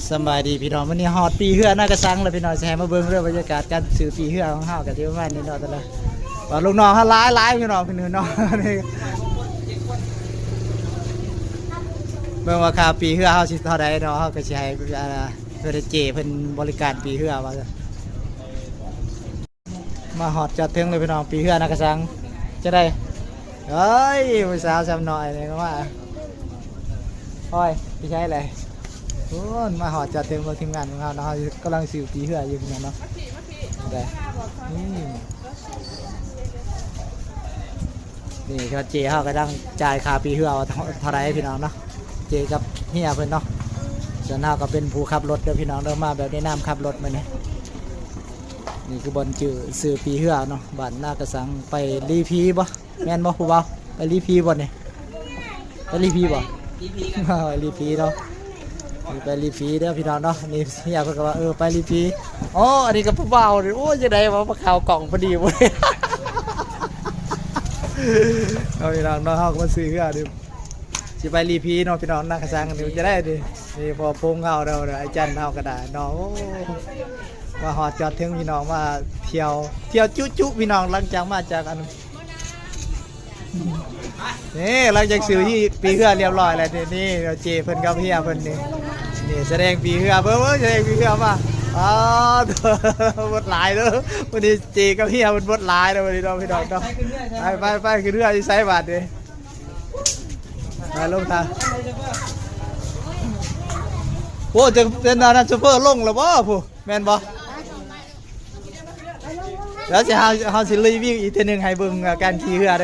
ສະບາຍດີພີ່ນ້ອງ, ມື້ນີ້ຮອດປີເຮືອນາກະສັງແລ້ວພີ່ນ້ອງ, ຊິໃຫ້ມາເບິ່ງເດີ ບັນຍາກາດການຊື້ປີເຮືອນຂອງເຮົາກະຊິປະມານນີ້ເນາະ. ແຕ່ລະວ່າລູກນ້ອງເຮົາຫຼາຍໆ ພີ່ນ້ອງ, ພີ່ນ້ອງ ເບິ່ງວ່າຄ່າປີເຮືອນເຮົາຊິເທົ່າໃດເນາະ, ເຮົາກະຊິໃຫ້ ອ່າ ເພິ່ນເຈ້ເພິ່ນບໍລິການປີເຮືອນວ່າຊັ້ນ. ມາຮອດຈອດເຖິງເລີຍພີ່ນ້ອງ, ປີເຮືອນາກະສັງ. ຈັ່ງໃດ? ເອີຍ ຜູ້ສາວຊ້ຳນ້ອຍນີ້ມາ. ໂອ້ຍ ໄປໃສແຫຼະ? ໂອ້ຍ ມາຮອດຈອດເຖິງ ເບິ່ງທີມງານຂອງເຮົາເນາະ, ເຮົາກຳລັງຊື້ປີເຮືອນຢູ່ພີ່ນ້ອງເນາະ. ໄດ້ ນີ້ ນີ້ ເຈົ້າເຈ້ເຮົາກຳລັງຈ່າຍຄ່າປີເຮືອນວ່າເທົ່າ ເທົ່າໃດພີ່ນ້ອງເນາະ, ເຈ້ກັບເຮຍເພິ່ນເນາະ. ສ່ວນເຮົາກະເປັນຜູ້ຂັບລົດເດີພີ່ນ້ອງເດີ, ມາແບບໃນນາມຂັບລົດມື້ນີ້. ນີ້ຄືບ່ອນຈື່ ຊື້ປີເຮືອນເນາະ, ບ້ານນາກະສັງ. ໄປລີພີບໍ່? ແມ່ນບໍ່ຜູ້ບ່າວ? ໄປລີພີບໍ່ນີ້? ໄປລີພີບໍ່? ລີພີກັນ ໄປລີພີເນາະ, ໄປລີພີເດີພີ່ນ້ອງເນາະ. ນີ້ເຮຍເພິ່ນກະວ່າ ເອີ ໄປລີພີ. ອໍ ອັນນີ້ກະຜູ້ບ່າວນີ້. ໂອ້ຍ ຈັ່ງໃດວະ ມາເຂົ້າກ້ອງພໍດີເວີຍ. ເອົາພີ່ນ້ອງເນາະ, ເຮົາກະມາຊື້ເຮືອນ ຊິໄປລີພີເນາະພີ່ນ້ອງ, ນາກະສັງນີ້. ຈັ່ງໃດນີ້? ນີ້ພໍ່ປົງເຮົາເນາະ, ອາຈານເຮົາກະໄດ້ເນາະ. ໂອ້ ມາຮອດຈອດເຖິງພີ່ນ້ອງ, ມາທ່ຽວ ທ່ຽວຈຸໆ ພີ່ນ້ອງ. ຫຼັງຈາກມາຈາກອັນ ນີ້ ຫຼັງຈາກຊື້ປີເຮືອນຮຽບຮ້ອຍແລ້ວນີ້, ນີ້ເຈ້ເພິ່ນກັບເຮຍເພິ່ນນີ້. ນີ້ສະແດງປີເຮືອນ ເບິ່ງ ເບິ່ງ ສະແດງປີເຮືອນມາ. ອໍ ບົດຫຼາຍເດີ, ມື້ນີ້ເຈ້ກັບເຮຍເພິ່ນບົດຫຼາຍເດີ ມື້ນີ້ເນາະ ພີ່ນ້ອງເນາະ. ໄປ ໄປ ໄປ ຂຶ້ນເຮືອນຢູ່ໃສບາດນີ້? ໄປລົງທາງ. ໂອ້ ຈະເປັນອັນນັ້ນ ໂຊເຟີລົງແລ້ວບໍ່ ຜູ້ ແມ່ນບໍ່? ແລ້ວຊິ ເຮົາ ເຮົາຊິຣີວິວອີກເທື່ອໜຶ່ງ ໃຫ້ເບິ່ງການຂີ່ເຮືອເດີ.